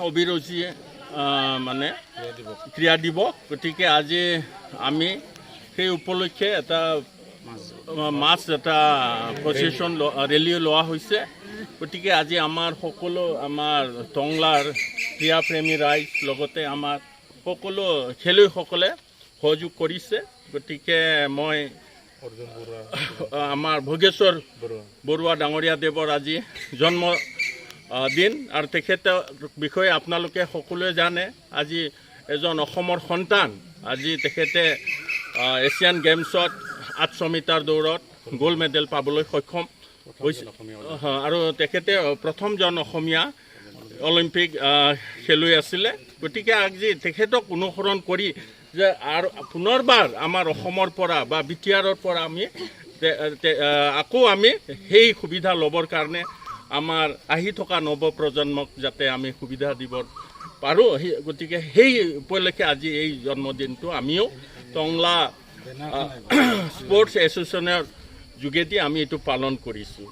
অভিৰুচি মানে ক্ৰীড়া দিৱস। গতিকে আজি আমি সেই উপলক্ষে এটা মাছ এটা প্ৰচেছন, ৰেলী লোৱা হৈছে। গতিকে আজি আমাৰ সকলো আমাৰ টংলাৰ ক্ৰীড়াপ্ৰেমী ৰাইজ, লগতে আমাৰ সকলো খেলুৱৈসকলে সহযোগ কৰিছে। গতিকে মই আমাৰ ভোগেশ্বৰ বৰুৱা ডাঙৰীয়া দেৱৰ আজি জন্ম দিন আৰু তেখেতৰ বিষয়ে আপোনালোকে সকলোৱে জানে। আজি এজন অসমৰ সন্তান। আজি তেখেতে এছিয়ান গেমছত 800 মিটাৰ দৌৰত গ'ল্ড মেডেল পাবলৈ সক্ষম হৈছে আৰু তেখেতে প্ৰথমজন অসমীয়া অলিম্পিক খেলুৱৈ আছিলে। গতিকে আজি তেখেতক অনুসৰণ কৰি যে আৰু পুনৰবাৰ আমাৰ অসমৰ পৰা বা বিটিআৰৰ পৰা আমি আকৌ আমি সেই সুবিধা ল'বৰ কাৰণে আমাৰ আহি থকা নৱপ্ৰজন্মক যাতে আমি সুবিধা দিব পাৰোঁ, গতিকে সেই উপলক্ষে আজি এই জন্মদিনটো আমিও টংলা স্পৰ্টছ এছ'চিয়েশ্যনৰ যোগেদি আমি এইটো পালন কৰিছোঁ।